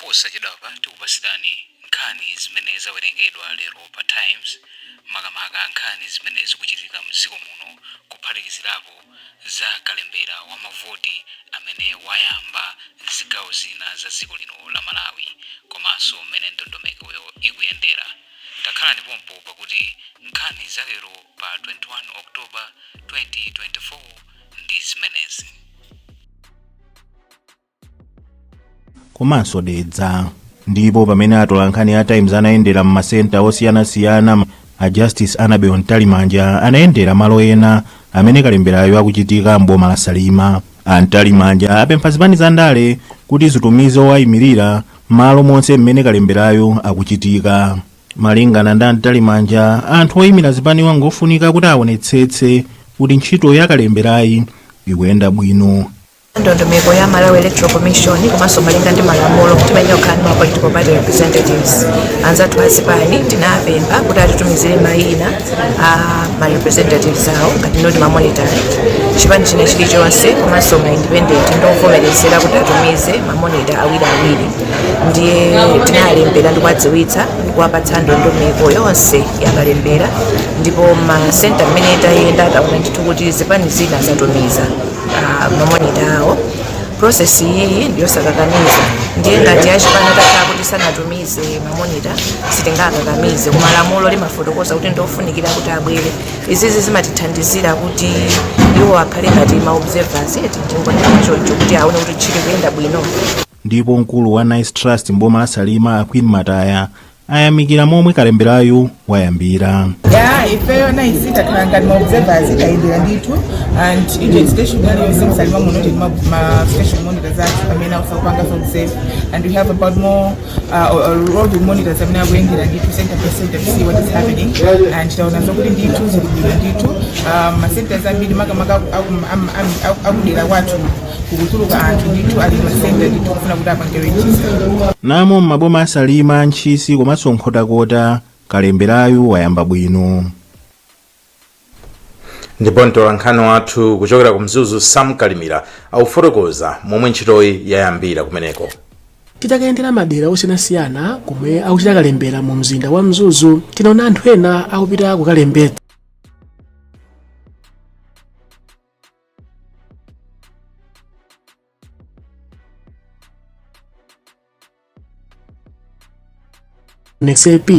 Posachedwapa tikupatsirani nkhani zimene zawerengedwa lero pa Times, makamaka nkhani zimene zikuchitika mdziko muno, kuphatikizirapo za kalembera wa mavoti amene wayamba m'zigawo zina za dziko lino la Malawi komanso mmene ndondomekoyo ikuyendera. Takhalani pompo pakuti nkhani za lero pa 21 October 2024 ndi zimenezi. Komanso Dedza. Ndipo pamene atolankhani a Times anayendera m'masenta osiyanasiyana, a Justice Annabel Mtalimanja anayendera malo ena amene kalemberayo akuchitika m'boma la Salima. A Mtalimanja apempha zipani za ndale kuti zitumize owayimirira malo monse mmene kalemberayo akuchitika. Malingana ndi a Mtalimanja, anthu oyimira zipaniwa ngofunika kuti aonetsetse kuti ntchito ya kalemberayi ikuyenda bwino. Ndondomeko ya Malawi Electoral Commission komanso malinga ndi malamulo, timayenera kukhala ndi ma political party representatives. Anzathu azipani tinapempha kuti atitumizire mayina a ma representatives awo ngati noti ma monitor chipani china chilichonse, komanso ma independent ndovomerezera kuti atumize ma monitor awiriawiri. Ndiye tinalembera ndi kuwadziwitsa ndi kuwapatsa ndondomeko yonse yakalembera, ndipo ma center mmene tayenda taona ndithu kuti zipani zina zatumiza mamonita awo. Process iyi ndiyosakakamiza, ndiye ngati achipani atakhala kuti sanatumize mamonita sitingakakamize, koma lamulo limafotokoza kuti ndofunikira kuti abwere. Izizi zimatithandizira kuti iwo akhale ngati ma observers eti, ndingonena choncho, kuti aone kuti ntchito ikuyenda bwino. Ndipo mkulu wa Nice Trust mboma la Salima, a Queen Mataya, ayamikira momwe kalemberayu wayambira. Ya, ifeyo Nice takhala ngati ma observers, tayendera ndithu and each station aliyonse m'Salima muno tili ma station monitors athu amene akusakupanga za observe, and we have about more roving monitors amene akuyendera ndithu center per center to see what is happening, and taona zokuti ndithu zili bwino ndithu. Ma centers ambiri, makamaka akudera kwathu, kukutuluka anthu ndithu ali ma center ndithu kufuna kuti apange register. Namo m'maboma a Salima, Ntchisi komanso Nkhotakota kalemberayu wayamba bwino. Ndipo mtolankhani wathu kuchokera ku Mzuzu, Sam Kalimira, akufotokoza momwe ntchitoyi yayambira kumeneko. Titakayendera madera osiyanasiyana komwe akuchita kalembera mu mzinda wa Mzuzu, tinaona anthu ena akupita kukalembetsa NXAP.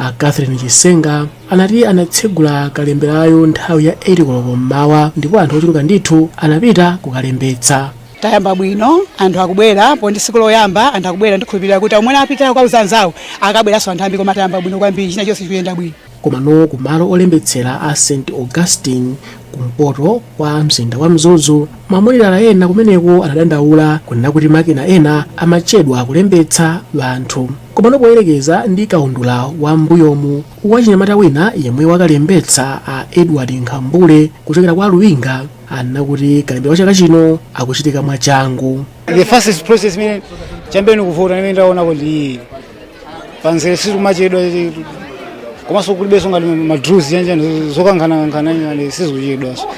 A Catherine Chisenga anati anatsegula kalemberayo nthawi ya 8 koloko mmawa ndipo anthu ochuluka ndithu anapita kukalembetsa. Tayamba bwino, anthu akubwera po ndi tsiku loyamba, anthu akubwera. Ndikhulupirira kuti omwe apita kukauza anzawo akabweranso anthu ambiri, koma tayamba bwino kwambiri, china chonse chikuyenda bwino. Komano kumalo olembetsera a St Augustine kumpoto kwa mzinda wa Mzuzu, mamonitala ena kumeneko anadandaula kunena kuti makina ena amachedwa kulembetsa anthu. Komano poyerekeza ndi kaundula wa mbuyomu, wachinyamata wina yemwe wakalembetsa, a Edward Nkhambule kuchokera kwa Luwinga, anena kuti kalembera wa chaka chino akuchitika mwachangu. The fastest process imene chambeni kuvota imene ndaonapo ndi panzere, sizikumachedwa, komanso kulibenso ngati madrusi chanjani zokankhanakankhana, sizikuchedwanso.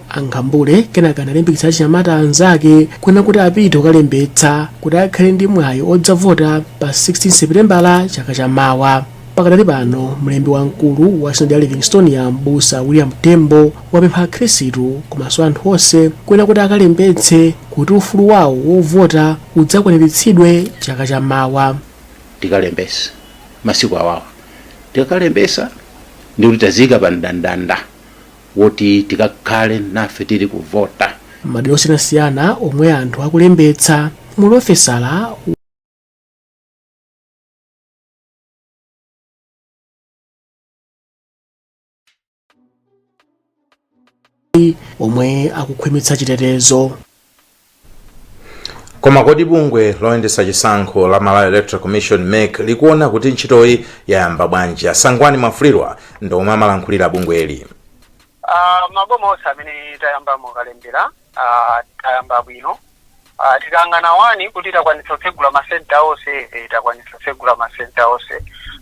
A Nkhambule kenaka analimbikitsa achinyamata anzake kunena kuti apite kukalembetsa kuti akhale ndi mwayi odzavota pa 16 Seputembala chaka chamawa. Pakadali pano, mlembi wamkulu wa Sinodi ya Livingstonia, Mbusa William Tembo, wapempha akhristu komanso anthu onse kunena kuti akalembetse kuti ufulu wawo wovota udzakwaniritsidwe chaka chamawa. Tikalembesa masiku awawa, tikakalembesa ndikuti taziyika pa mndandanda woti tikakhale nafe tili kuvota. Madera osiyanasiyana omwe anthu akulembetsa muli ofesala omwe akukhwimitsa chitetezo. Koma kodi bungwe loyendetsa chisankho la Malawi Electoral Commission, MEC, likuona kuti ntchitoyi yayamba bwanji? Asangwani Mwafulirwa ndi omwe amalankhulira bungweli. Maboma onse amene tayambamo kalembera tayamba bwino. Tikayang'ana wani kuti takwanitsa kutsegula masenta onse, takwanitsa kutsegula masenta onse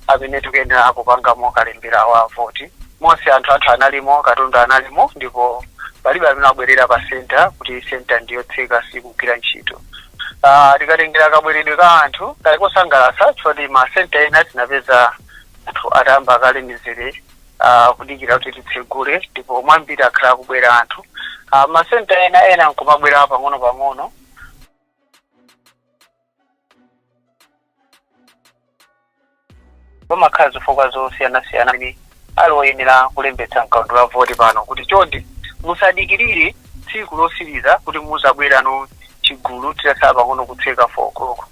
amene tikuyenera kupangamo kalembera wa voti. Monse anthu athu analimo, katundu analimo, ndipo palibe amene abwerera pa senta kuti senta ndiyotseka, sikugwira ntchito. Tikatengera kabweredwe ka anthu, kali kosangalatsa choti masenta ena tinapeza anthu atayamba kale mizere kudikira kuti titsegule, ndipo mwambiri akhala akubwera anthu. Masenta ena nkumabwera pang'ono pang'ono. Pamakhala zifukwa zosiyanasiyana amene ali oyenera kulembetsa mkaundula wa voti pano, kuti chonde musadikirire tsiku losiriza kuti muzabwerano chigulu titasala pang'ono kutseka 4 o'clock.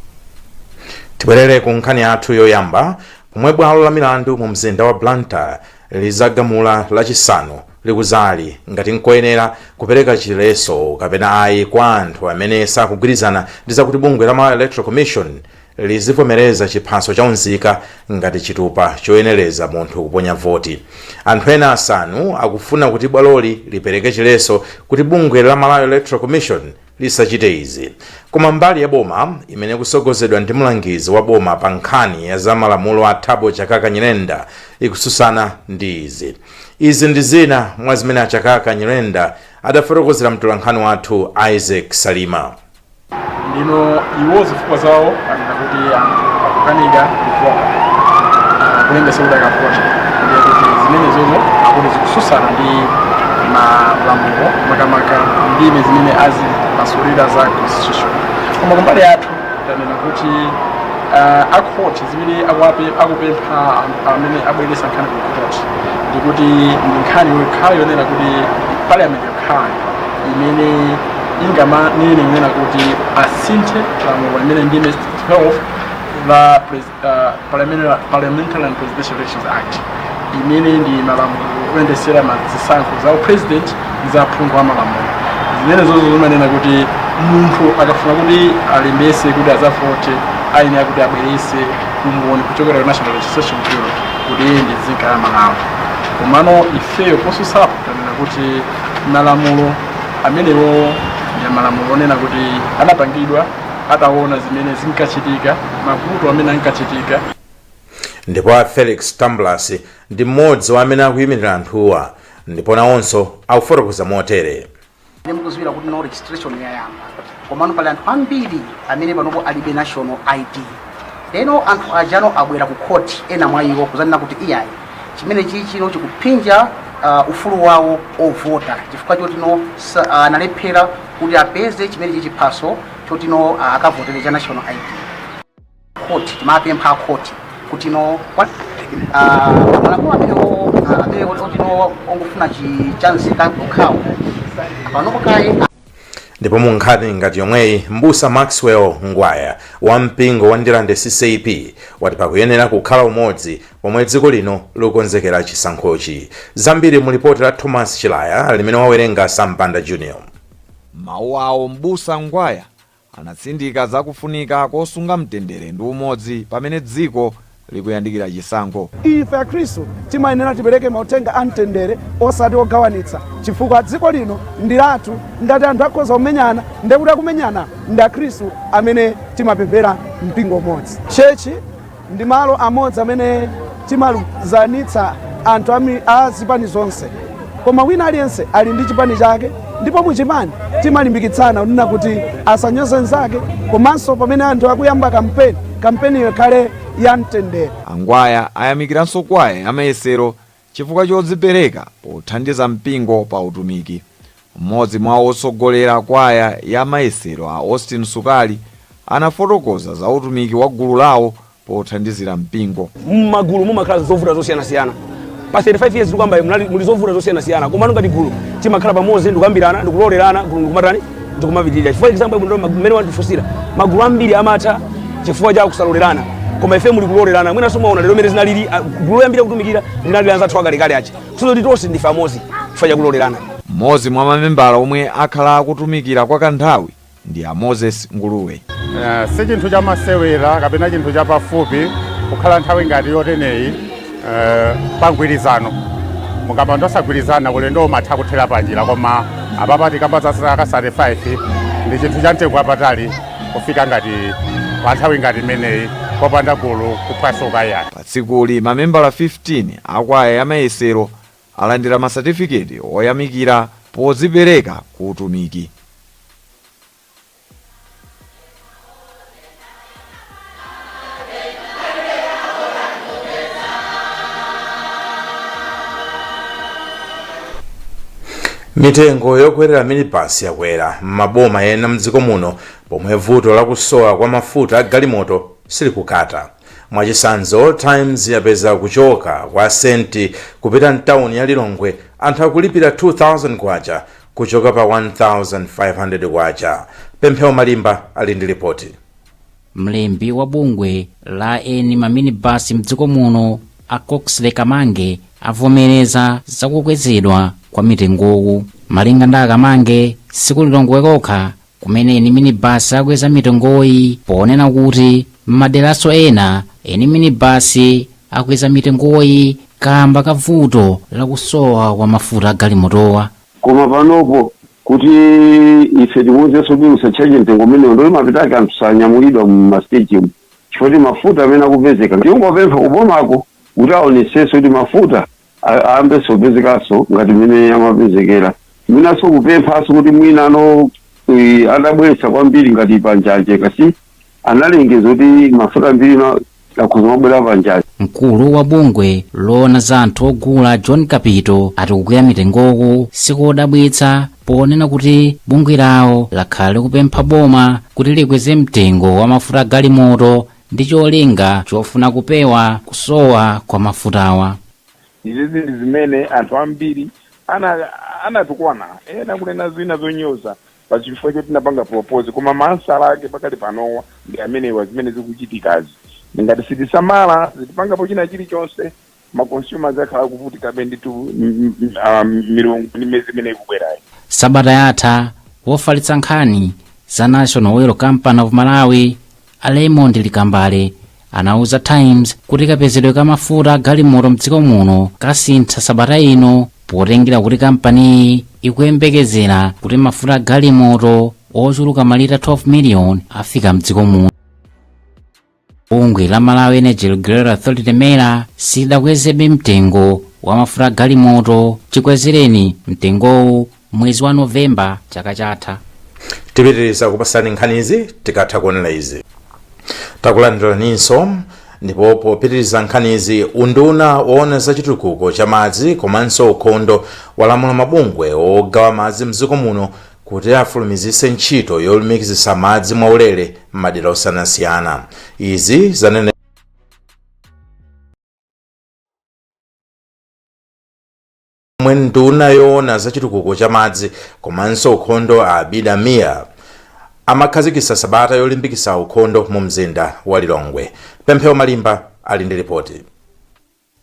Tibwerere ku nkhani yathu yoyamba, pomwe bwalo la milandu mu mzinda wa Blantyre lizagamula Lachisanu likuzali ngati nkoyenera kupereka chiletso kapena ayi kwa anthu amene sakugwirizana ndi zakuti bungwe la Malawi Electoral Commission lizivomereza chiphaso cha unzika ngati chitupa choyenereza munthu kuponya voti. Anthu ena asanu akufuna kuti bwaloli lipereke chiletso kuti bungwe la Malawi Electoral Commission lisachite izi. Koma mbali ya boma, imene ikusogozedwa ndi mlangizi wa boma pa nkhani ya za malamulo a Thabo Chakaka Nyirenda, ikususana ndi izi. Izi ndi zina mwa zimene a Chakaka Nyirenda adafotokozera mtolankhani wathu Isaac Salima. Ndino iwo zifukwa zawo anena kuti anthu akukanika kuvota, kulembetsa kuti akavote, ndiye kuti zimenezozo akuti zikususana ndi malamulo, makamaka ndime zimene azimasulira za constitution. Koma kumbali yathu tanena kuti akhoti zimene akupempha amene abweretsa nkhani ku khoti, ndikuti ndi nkhani yokhayo yonena kuti parliament yokhayo imene ingamanene kunena kuti asinthe lamulo limene ndime 12 la Parliamentary and Presidential Elections Act, imene ndi malamulo oyendesera mazisankho za president ndi za aphungu a malamulo. Zimene zozo zimanena kuti munthu akafuna kuti alembese kuti azavote, ayenera kuti abwerese umboni kuchokera ku National Registration Bureau kuti iye ndi nzika ya Malawi. Komano ifeyo posusapo tanena kuti malamulo amenewo ndi malamulo onena kuti anapangidwa ataona zimene zinkachitika, mavuto amene ankachitika. Ndipo a Felix Tambulasi ndi mmodzi wa amene akuyimirira anthuwa, ndipo nawonso akufotokoza motere. Ine mukuziwira kuti no registration yayamba, komano pali anthu ambiri amene panopo alibe national ID. Lero anthu ajano abwera ku court, ena mwa iwo kuzanena kuti iyayi, chimene chichino chikuphinja ufulu wawo ovota, chifukwa chotino analephera kuti apeze chimene chichiphaso chotino akavotere cha national ID. Court timapempha a court kuti no malamulo amenewo amene otino ongofuna chanzika okhawo panopo kaye. Ndipo mu nkhani ngati yomweyi, Mbusa Maxwell Ngwaya wa mpingo wa Ndirande CCAP wati pakuyenera kukhala umodzi pomwe dziko lino likukonzekera chisankhochi. Zambiri mu lipoti la Thomas Chilaya limene wawerenga Sampanda Junior. Mawu awo, Mbusa Ngwaya anatsindika zakufunika kosunga mtendere ndi umodzi pamene dziko likuyandikira chisankho. Ife Akhristu timayenera tipereke mauthenga a mtendere osati ogawanitsa, chifukwa dziko lino ndi lathu. Ngati anthu akhoza kumenyana, ndekuti akumenyana ndi Akhristu amene timapemphera mpingo umodzi. Church ndi malo amodzi amene timaluzanitsa anthu a zipani zonse, koma wina aliyense ali ndi chipani chake, ndipo muchipani timalimbikitsana kunena kuti asanyoze nzake, komanso pamene anthu akuyamba kampeni, kampeniyo ikhale ya mtendere. Angwaya ayamikiranso kwaya ya mayesero chifukwa chodzipereka pothandiza mpingo pa utumiki. Mmodzi mwa otsogolera kwaya ya mayesero, a Austin Sukali, anafotokoza za utumiki wa gulu lawo pothandizira mpingo. Mmagulu mumakhala zovuta zosiyanasiyana. Pa 35 years tikuyamba muli zovuta zosiyanasiyana, komano ngati gulu timakhala pamodzi ndikukambirana, ndikulolerana, gulu ndikumatani, ndikumapitirira. Chifukwa example yabwino mmene wandifunsira, magulu ambiri amatha chifukwa cha kusalolerana, koma ife muli kulolerana. Mwinanso mwaona lero mmene zinalili, gulu loyambira kutumikira linali anzathu akalekale aja, kusonyeza kuti tonse ndife amodzi chifukwa cha kulolerana. Mmodzi mwa mamembala omwe akhala akutumikira kwa kanthawi ndi a Moses Nguluwe. Si chinthu chamasewera kapena chinthu chapafupi kukhala nthawi ngati yoteneyi pa mgwirizano. Mukapanda osagwirizana, ulendo umatha kuthera panjira, koma apapa tikamba za zaka 35, ndi chinthu cha mtengo wapatali kufika ngati pa nthawi ngati imeneyi popanda gulu kuphwasuka yani. Pa tsikuli mamembala 15 a kwaya ya mayesero alandira masatifiketi oyamikira podzipereka ku utumiki. Mitengo yokwerera minibasi yakwera m'maboma ena mdziko muno, pomwe vuto lakusowa kwa mafuta a galimoto silikukata. Mwachitsanzo, Times yapeza kuchoka kwa Senti kupita mtawuni ya Lilongwe anthu akulipira 2000 kwacha kuchoka pa 1500 kwacha. Pemphero Malimba ali ndi ripoti. Mlembi wa bungwe la eni maminibasi mdziko muno, a Coxley Kamange, avomereza zakukwezedwa kwa mitengowu. Malinga ndi Akamange, sikulilongwe kokha kumene eni minibasi akweza mitengoyi, ponena kuti m'maderaso ena eni minibasi akweza mitengoyi kamba ka vuto lakusowa kwa mafuta agalimotowa. Koma panopo kuti ife timuuzenso kuti musatchaje mtengo umenewo, ndoti mapitake anthu sanyamulidwa mu mastejimu chifukwa kuti mafuta amene akupezeka. Tingopempha kubomako kuti aonesenso kuti mafuta ayambenso kupezekanso ngati mmene amapezekera. Mwinanso kupemphanso kuti mwinano adabweretsa kwambiri ngati panjanje kasi analengeza kuti mafuta ambiri akhoza mabwera panjanje. Mkulu wa bungwe loona za anthu ogula, John Kapito, ati kukwera mitengoku sikodabwitsa, ponena kuti bungwe lawo lakhala likupempha boma kuti likweze mtengo wa mafuta galimoto ndi cholinga chofuna kupewa kusowa kwa mafutawa. Izizi ndi zimene anthu ambiri anatukwana, ena kunena zina zonyoza pachifukwa choti tinapanga propose, koma maansala ake pakali panowa ndi amenewa. Zimene zikuchitikazi, ngati sitisamala, zitipangapo china chilichonse, ma consumers akhala akuvutikabe nditu milungu ndi miyezi imene ikubwerayi. Sabata yatha, wofalitsa nkhani za National Oil Company of Malawi, a Raymond Likambale, anauza Times kuti kapezedwe ka mafuta agalimoto mdziko muno kasintha sabata ino, potengera kuti kampaniyi ikuyembekezera kuti mafuta agalimoto ochuluka malita 12 million afika mdziko muno. Bungwe la Malawi Energy Regulatory Authority, MERA, sidakwezebe mtengo wa mafuta agalimoto chikwezereni mtengowu mwezi wa Novemba chaka chatha. Tipitiriza kupasani nkhanizi tikatha kuonera izi. Takulandiraninso. Ndipo popitiriza nkhanizi, unduna woona za chitukuko cha madzi komanso ukhondo walamula mabungwe ogawa madzi mdziko muno kuti afulumizise ntchito yolumikizisa madzi mwaulere m'madera osiyanasiyana. Izi zanene mwe nduna yoona za chitukuko cha madzi komanso ukhondo, a Abida Mia, amakhazikitsa sabata yolimbikitsa ukhondo mu mzinda wa Lilongwe. Pemphero Malimba ali ndi ripoti.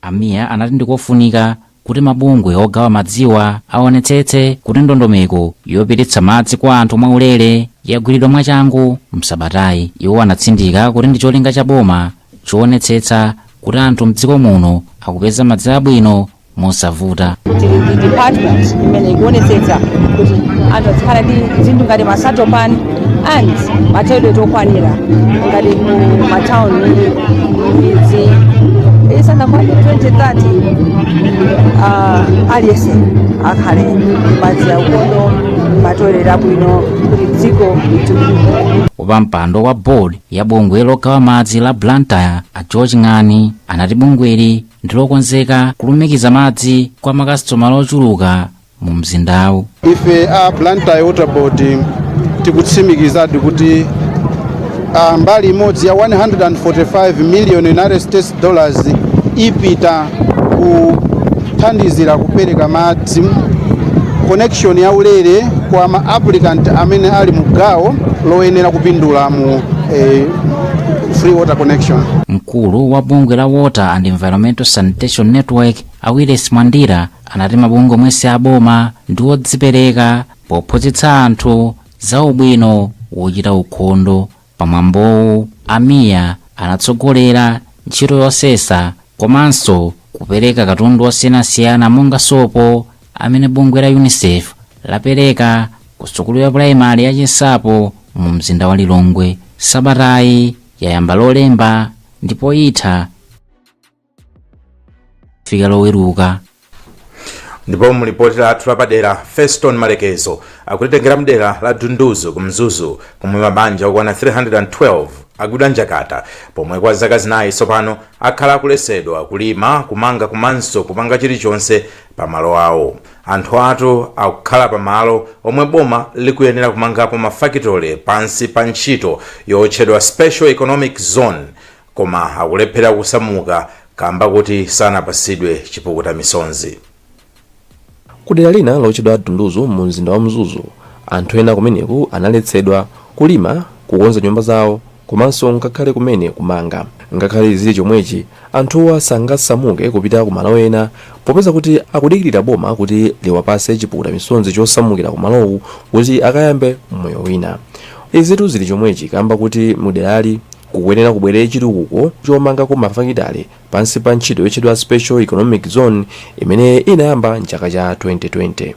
Amiya anati ndikofunika kuti mabungwe ogawa madziwa aonetsetse kuti ndondomeko yopititsa madzi kwa anthu mwaulere yagwiridwa mwachangu msabatayi. Iwo anatsindika kuti ndi cholinga cha boma choonetsetsa kuti anthu mdziko muno akupeza madzi abwino mosavuta. Tili ndi department imene ikuonetsetsa kuti anthu azikhala ndi zinthu ngati ma satopan and ma toilet okwanira ngati mu matawuni, midzi. Isanakwane 2030, aliyense akhale madzi aukhondo, ma toilet abwino, kuti dziko litukuke. Wapampando wa board ya bungwe logawa madzi la Blantyre, a George Ng'ani, anati bungweli ndilokonzeka kulumikiza madzi kwa makasitomala ochuluka mu mzindawu. Ife a Blantyre Water Board tikutsimikizadi kuti mbali imodzi ya 145 million United States dollars ipita kuthandizira kupereka madzi, connection ya ulere kwa ma applicant amene ali mu gawo loyenera kupindula mu free water connection. Mkulu wa bungwe la Water and Environmental Sanitation Network, a Willis Mwandira, anati mabungwe omwe aboma ndi odzipereka pophunzitsa anthu za ubwino wochita ukhondo. Pamwambowu, Amiya anatsogolera ntchito yosesa komanso kupereka katundu osiyanasiyana monga sopo amene bungwe la UNICEF lapereka ku sukulu ya pulaimali ya Chinsapo mu mzinda wa Lilongwe. Sabatayi yayamba Lolemba ndipo itha fika Loweruka. Ndipo mulipoti lathu lapadera, Feston Malekezo akutitengera mdera la Dunduzu ku Mzuzu, komwe mabanja okwana 312 Agwidwa njakata pomwe kwa zaka 4 tsopano akhala akuletsedwa kulima, kumanga komanso kupanga chilichonse pa malo awo. Anthu atu akukhala pa malo omwe boma likuyenera kumangapo mafakitole pansi pa ntchito yotchedwa Special Economic Zone, koma akulephera kusamuka kamba kuti sanapatsidwe chipukuta misonzi. Kudera lina lotchedwa Dunduzu mu mzinda wa Mzuzu, anthu ena kumeneku analetsedwa kulima, kukonza nyumba zawo komanso ngakhale kumene kumanga. Ngakhale zili chomwechi, anthuwa sangasamuke kupita ku malo ena popeza kuti akudikirira boma kuti liwapase chipukuta misonzi chosamukira kumalowu kuti akayambe moyo wina. Izitu zili chomwechi kamba kuti muderali kukuyenera kubwere chitukuko chomangako mafakitale pansi pa ntchito yotchedwa Special Economic Zone imene inayamba mchaka cha 2020.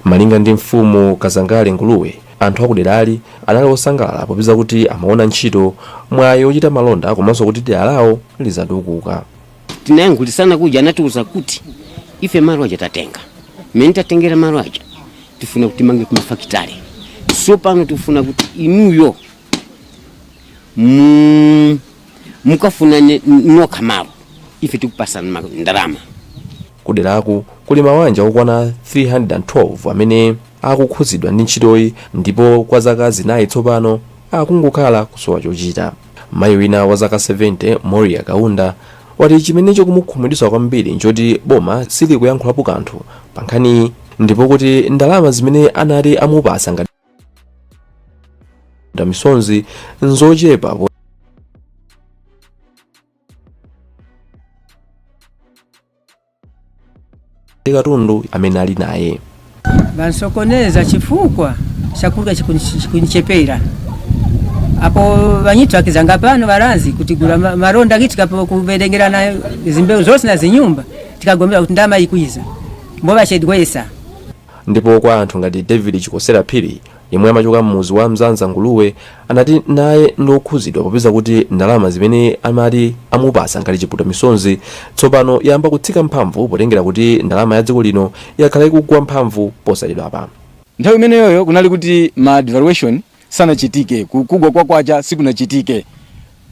Malinga ndi mfumu Kazangale Nguluwe, anthu akuderali anali osangalala popeza kuti amaona ntchito, mwayi ochita malonda komanso kuti dera lawo lizatukuka. Tinayankhulisana kuja, anatiuza kuti ife malo aja tatenga, mmene tatengera malo aja tifuna kuti timange kumafakitale. So pano tifuna kuti inuyo mukafunane nokha malo, ife tikupasani ndalama. Kuderaku kuli mawanja okwana 312 amene akukhudzidwa ndi ntchitoyi ndipo kwa zaka 4 tsopano akungokhala kusowa chochita. Mayi wina wa zaka 70, Moria Kaunda, wati chimene chikumukhumudwitsa kwambiri nchoti boma silikuyankhulapo kanthu pa nkhaniyi ndipo kuti ndalama zimene anati amupasa ngati misonzi nzochepa ndi katundu amene ali naye. Vansokoneza chifukwa chakudya chikunichepera apo vanyitu akizanga pano valanzi kutigula maronda kitika kuverengerana zimbewu zonse na zinyumba tikagombera kuti ndama ikwiza mbo vachedwesa. Ndipo kwa anthu ngati David Chikosera Phiri yemwe amachoka m'mudzi wa Mzanza Nguluwe anati naye ndi okhuzidwa popeza kuti ndalama zimene amati amupasa ngati chiputa misonzi tsopano yayamba kutsika mphamvu potengera kuti ndalama ya dziko lino yakhala ikugwa mphamvu posachedwapa. Nthawi imeneyoyo kunali kuti ma devaluation sanachitike, kugwa kwa kwacha sikunachitike,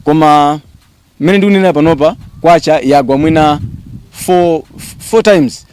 koma mmene ndikunenera panopa kwacha yagwa mwina 4 times,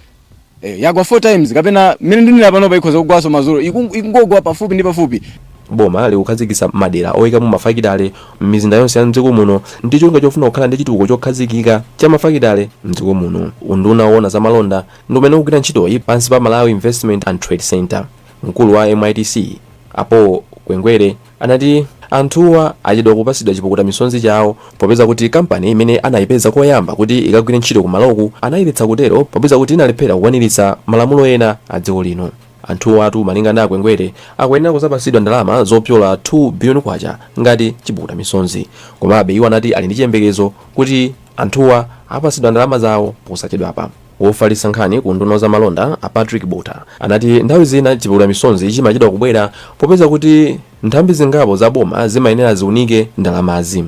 yagwa 4 times kapena mmene ndikunenera panopa ikhoza kugwanso madzulo, ikungogwa pafupi ndi pafupi. Boma likukhazikitsa madera oyikamo mafakitale m'mizinda yonse ya mdziko muno ndi cholinga chofuna kukhala ndi chitukuko chokhazikika cha mafakitale mdziko muno. Unduna woona za malonda ndi umene ukugwira ntchitoyi pansi pa Malawi Investment and Trade Centre. Mkulu wa MITC a Paul Kwengwere anati anthuwa achedwa kupatsidwa chipukuta misonzi chawo popeza kuti kampani imene anayipeza koyamba kuti ikagwire ntchito kumaloku anayiletsa kutero popeza kuti inalephera kukwaniritsa malamulo ena a dziko lino. Anthuwatu malinga ndi a Kwengwere akuyenera kuzapatsidwa ndalama zopyola 2 billion kwacha ngati chipukuta misonzi. Komabe iwo anati ali ndi chiyembekezo kuti anthuwa apatsidwa ndalama zawo posachedwapa. Wofalitsa nkhani ku unduna wa zamalonda a Patrick Botha anati nthawi zina chipukuta misonzi chimachedwa kubwera popeza kuti nthambi zingapo za boma zimayenera ziunike ndalamazi.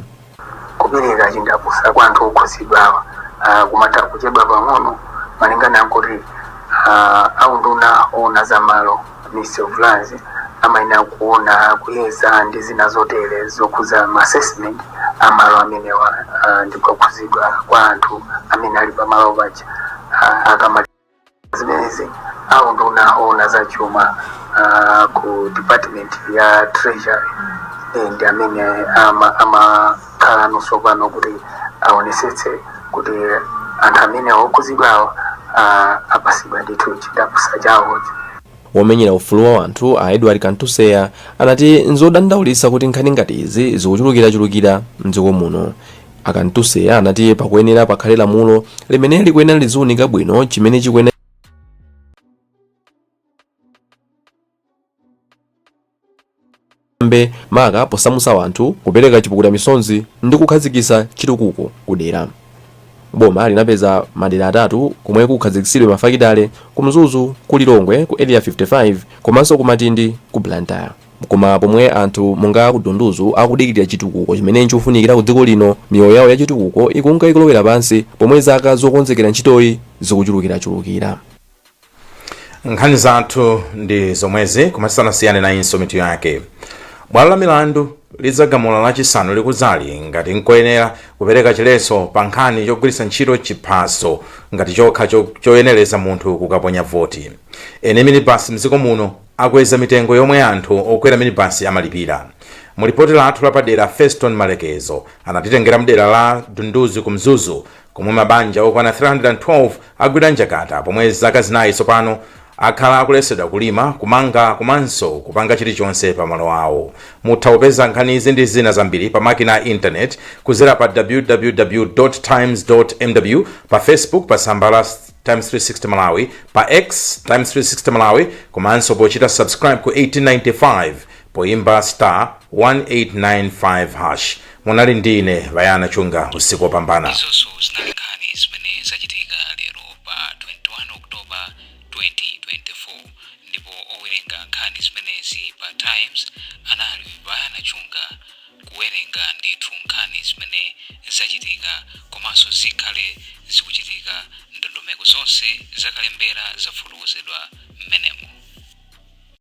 Kupereka chindapusa kwa anthu okhuzidwawa kumatha kuchedwa pang'ono malingana nkuti aunduna oona za malo, Ministry of Lands, amayenera kuona, kuyeza ndi zina zotere zokhuza ma assessment a malo amenewa ndi kukhuzidwa kwa anthu amene ali pamalo paja. Akamaliza zimenezi, aunduna oona za chuma ku department ya Treasury ndi amene amakhala nonso pano kuti aonesetse kuti anthu amene okhuzidwawo apasidwa ndithu chindapusa chawocho. Womenyera ufulu wa anthu a Edward Kantuseya anati nzodandaulitsa kuti nkhani ngati izi zikuchulukirachulukira mdziko muno. A Kantuseya anati pakuyenera pakhale lamulo limene likuyenera liziunika bwino chimene chikuyenera mbe maka posamutsa anthu, kupereka chipukuta misonzi ndi kukhazikitsa chitukuko kudera. Boma linapeza madera atatu komwe kukhazikitsidwe mafakitale ku Mzuzu, ku Lilongwe ku Area 55 komanso ku Matindi ku Blantyre. Koma pomwe anthu monga ku Dunduzu akudikirira chitukuko chimene nchofunikira ku dziko lino, miyoyo yawo ya chitukuko ikunka ikulowera pansi pomwe zaka zokonzekera ntchitoyi zikuchulukirachulukira. Nkhani zathu ndi zomwezi, koma tisanasiyane nayinso mitu yake. Bwalo la milandu lidzagamula Lachisanu likudzali ngati nkoyenera kupereka chiletso pa nkhani chogwiritsa ntchito chiphaso ngati chokha choyenereza munthu kukaponya voti. Eni minibasi mdziko muno akweza mitengo yomwe anthu okwera minibasi amalipira. Mu lipoti lathu lapadera, Feston Malekezo anatitengera mdera la Dunduzi ku Mzuzu, komwe mabanja okwana 312 agwira njakata pomwe zaka 4 tsopano akhala akuletsedwa kulima, kumanga komanso kupanga chilichonse pamalo awo. Mutha kupeza nkhanizi ndi zina zambiri pa makina a internet kudzera pa www times mw, pa Facebook pa tsamba la Times 360 Malawi, pa X Times 360 Malawi, komanso pochita subscribe ku 1895 poimba star 1895 hash. Munali ndine Vayana Chunga. Usiku wopambana. Izonso zinali nkhani zimene zachitika lero pa 21 October 2024, ndipo owerenga nkhani zimenezi pa Times anali Vayana Chunga, kuwerenga ndithu nkhani zimene zachitika komanso zikhale zikuchitika. Ndondomeko zonse zakalembera zafotokozedwa mmenemo.